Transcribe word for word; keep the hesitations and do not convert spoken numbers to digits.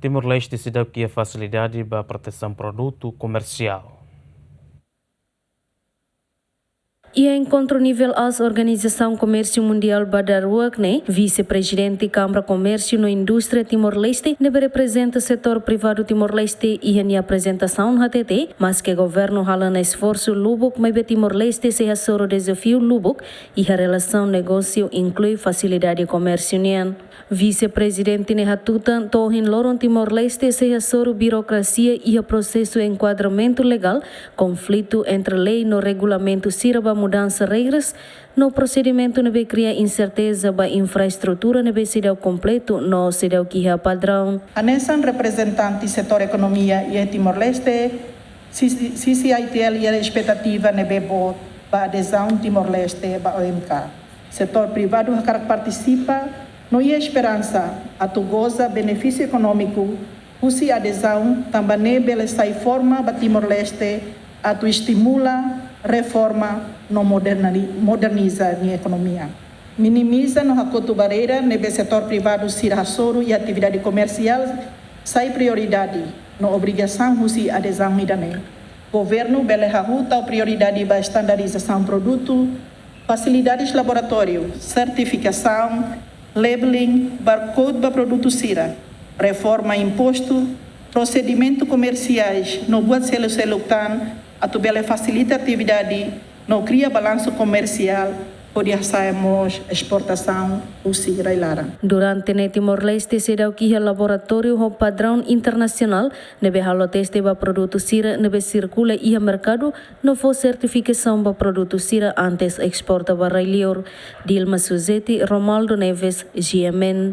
Timor-Leste seidauk iha fasilidade ba protesaun produtu komersiál. Iha enkontru nivel aas Organizasaun Komérsiu Mundiál ba daruak ne'e, Vise-Prezidente Kámara Komérsiu no Indústria Timor-Leste ne'ebé reprezenta setór privadu Timor-Leste iha nia aprezentasaun hateten, maske governu halo ona esforsu lubuk, maibé Timor-Leste sei hasoru dezafiu lubuk iha relasaun negósiu, inklui fasilidade komérsiu nian. Vise-Prezidente ne'e hatutan to'o ohin loron Timor-Leste sei hasoru birokrasia iha prosesu enkuadramentu legál, konflitu entre lei no regulamentu sira ba mudansa regras, no prosedimentu ne'ebé kria inserteza ba infraestrutura ne'ebé seidauk kompletu no seidauk iha padraun. Hanesan reprezentante setór ekonomia iha Timor-Leste, C C, C C I T L iha espetativa ne'ebé boot ba adezaun Timor-Leste ba O M K. Setór privadu hakarak partisipa no iha esperansa atu goza benefísiu ekonómiku husi adezaun, tanba ne'e bele sai forma ba Timor-Leste atu estimula, reforma no moderni-, moderniza nia ekonomia. Minimiza no hakotu barreira ne'ebé setór privadu sira hasoru iha atividade komersiál sai prioridade no obrigasaun husi adezaun ida-ne'e. Governu bele hahú tau prioridade ba estandarizasaun produtu, fasilidades laboratóriu, sertifikasaun, labeling, barcode ba produtu sira, reforma impostu, prosedimentu komersiais no buat seluk-seluk tan, atu bele fasilita atividade no kria balansu komersiál, hodi hasa'e mós esportasaun husi rai-laran. Durante ne'e Timor-Leste seidauk iha laboratóriu ho padraun internasionál ne'ebé halo teste ba produtu sira ne'ebé sirkula iha merkadu no fó sertifikasaun ba produtu sira antes esporta ba rai-liur. Dilma Suzeti, Romaldo Neves, G M N.